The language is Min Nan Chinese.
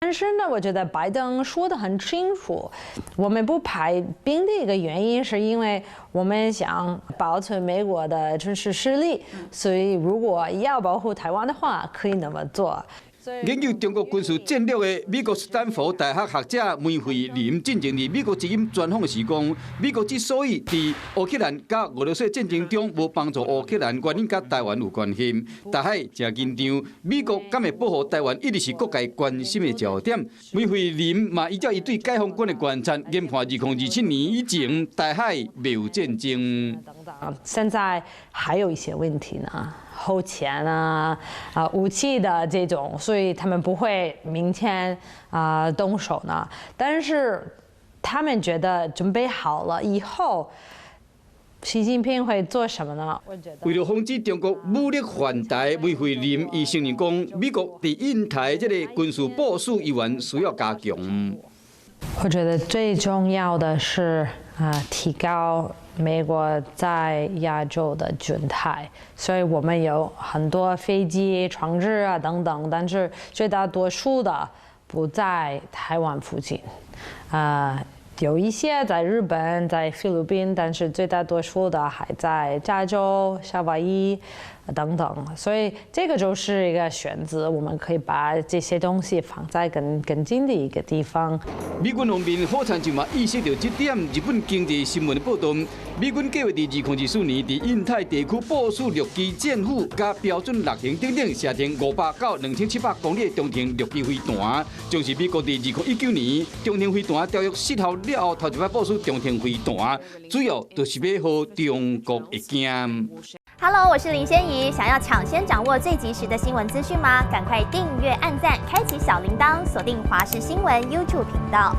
但是呢，我覺得拜登說得很清楚，我們不派兵的一個原因是因為我們想保存美國的軍事實力，所以如果要保護台灣的話，可以那麼做。研究中國軍事戰略的美國斯坦福大學學者梅惠琳進前佇美國之音專訪時講，美國之所以佇烏克蘭佮俄羅斯戰爭中無幫助烏克蘭，原因佮台灣有關係。台海誠緊張，美國敢會保護台灣，一直是各界關心的焦點。梅惠琳嘛依照伊對解放軍的觀察，研判2027年以前，台海袂有戰爭。現在還有一些問題呢。後勤啊，武器的這種，所以他們不會明天動手呢。但是他們覺得準備好了以後，習近平會做什麼呢？為了防止中國武力犯台，梅惠琳伊承認講，美國佇印太這個軍事部署依然需要加強。我覺得最重要的是提高美國在亞洲的軍態，所以我們有很多飛機、船隻啊等等，但是絕大多數的不在台灣附近，有一些在日本、在菲律賓，但是絕大多數的還在加州、夏威夷等等，所以這個就是一個選擇，我們可以把這些東西放在更近的一個地方。美軍方面好親像嘛意識到這點，日本經濟新聞的報道，美軍計劃佇2024年佇印太地區部署陸基戰斧、佮標準六型等等，射程500到2700公里的中程陸基飛彈，將是美國佇2019年中程飛彈條約失效了後，頭一擺部署中程飛彈，主要就是欲予中國會驚。 Hello，我是林仙怡。想要搶先掌握最及時的新聞資訊嗎？趕快訂閱、按讚、開啟小鈴鐺，鎖定華視新聞 YouTube 頻道。